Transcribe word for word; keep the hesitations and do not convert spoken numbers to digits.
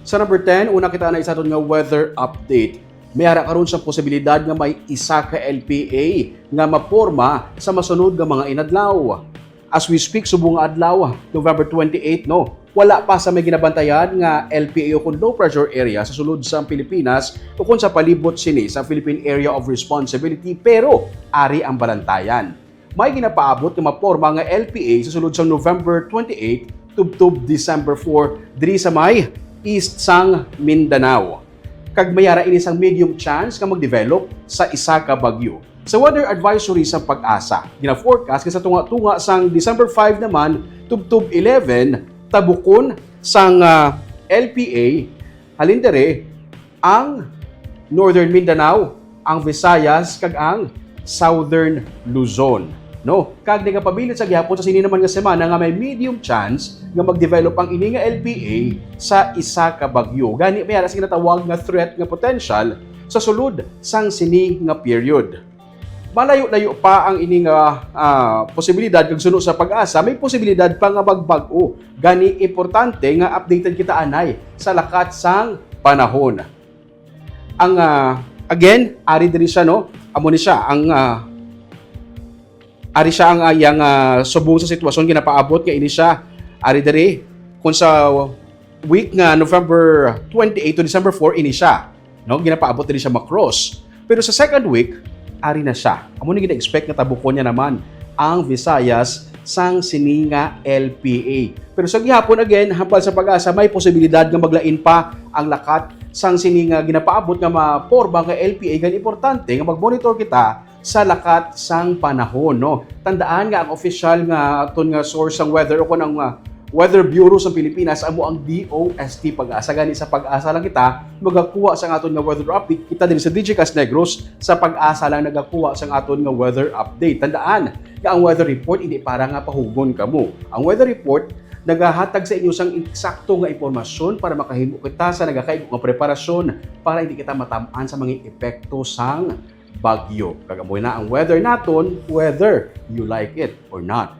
Sa number ten, una kita na sa aton nga weather update. May ara karon sa posibilidad nga may isa ka L P A nga maporma sa masunod nga mga inadlaw. As we speak, subong nga adlaw, November twenty-eight, no? Wala pa sa may ginabantayan nga L P A o kon low pressure area sa sulod sa Pilipinas o kon sa palibot sini sa Philippine Area of Responsibility, pero ari ang balantayan. May ginapaabot nga maporma nga L P A sa sulod sang November twenty-eight tubtob December four diri sa may east sang Mindanao. Kag may ara ini sang medium chance nga mag-develop sa isa ka bagyo. Sa weather advisory sa PAGASA, gina-forecast nga sa tunga-tunga sang December five naman tubtob eleven, tabukon sang, ah, L P A, halin diri ang Northern Mindanao, ang Visayas, kag ang Southern Luzon, no? Kag nagapabilin sa gihapon sa sini naman nga semana nga may medium chance nga mag-develop ang ini nga L P A sa isa ka bagyo. Gani, may ara sa ginatawag nga threat nga potential sa sulod sang sini nga period. Malayo-layo pa ang ini nga, ah, posibilidad, kag suno sa PAGASA, may posibilidad pa nga magbag-o. Gani, importante nga updated kita anay sa lakat sang panahon. Ang, ah, again, ari diri siya, no? Amo ni siya ang, ah, ari siya ang, ah, iyang, ah, subong sa sitwasyon ginapaabot nga ini siya. Ari diri, kung sa week nga November twenty-eight to December four, ini siya, no? Ginapaabot diri siya ma-cross. Pero sa second week, ari na siya. Amo ni gina-expect nga tabukon niya naman ang Visayas sang sini nga L P A. Pero sa gihapon, again, hambal sa PAGASA, may posibilidad nga maglain pa ang lakat sang sini nga ginapaabot nga maporma nga L P A, gani importante nga mag-monitor kita sa lakat sang panahon, no? Tandaan nga ang official nga aton nga source sang weather o kon ang, ah, Weather Bureau sa Pilipinas amo ang D O S T PAGASA. Gani sa PAGASA lang kita magakuha sang aton nga weather update. Kita diri sa Digicast Negros, sa PAGASA lang nagakuha sang aton nga weather update. Tandaan nga ang weather report hindi para nga pahugon kamo. Ang weather report nagahatag sa inyo sang eksakto nga impormasyon para makahimo kita sa nagakaigo nga preparasyon para hindi kita matam-an sa mga epekto sang bagyo. Kag amo na ang weather naton, whether you like it or not.